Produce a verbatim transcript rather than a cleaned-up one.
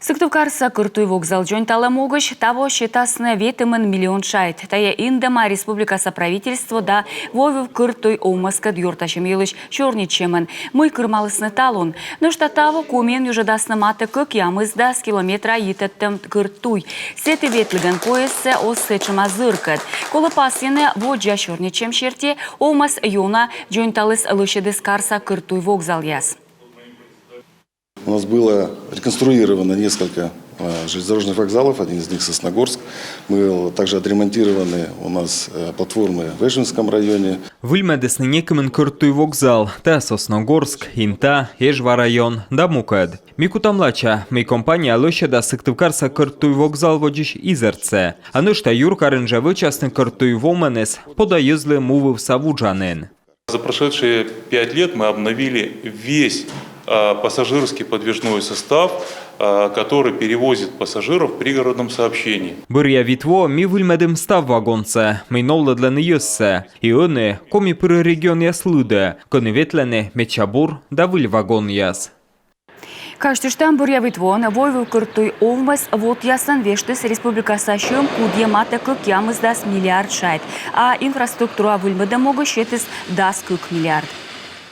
Сыктывкарса кӧрттуй вокзал дзоньталӧм могысь таво сетасны ветымын миллион шайт. Тайӧ индӧма республикаса правительство да войвыв кӧрттуй овмӧскӧд ёртасьӧм йылысь сёрнитчӧмӧн, мый кырымалісны талун. Нӧшта таво Комиын юджӧдасны матӧ кӧкъямысдас километра йитӧдтӧм кӧрттуй. Сэті ветлігӧн поездсӧ оз сэтшӧма зыркӧд. Колӧ пасйыны, водзза сёрнитчӧм серти, овмӧс ёна дзоньталіс лӧсьӧдіс карса кӧрттуй вокзалъяс. У нас было реконструировано несколько э, железнодорожных вокзалов, один из них Сосногорск. Мы также отремонтированы у нас э, платформы в Эжвинском районе. Выльмӧдісны некымын кӧрттуй вокзал, тайӧ Сосногорск, Инта, Эжва район да мукӧд. Ми кутам лача, мый компания лӧсьӧдас Сыктывкарса кӧрттуй вокзал водзысь изэрдсӧ. А нӧшта юркарын жӧ вӧчасны кӧрттуй вомӧныс пода йӧзлы мувывса вуджанін. За прошедшие пять лет мы обновили весь а, пассажирский подвижной состав, а, который перевозит пассажиров в пригородном сообщении. Бӧръя вит во ми выльмӧдім став вагонсӧ, мый новлӧдлӧны йӧзсӧ. И ӧні Коми пыр регионъяс лыдӧ, кӧні ветлӧны медся бур да выль вагонъяс. Казьтыштам, бӧръя вит воӧн войвыв кӧрттуй овмӧс вотъясӧн вештіс республикаса сьӧм кудйӧ матӧ кӧкъямысдас миллиард шайт, а инфраструктура выльмӧдӧм могысь сетіс дас кык миллиард.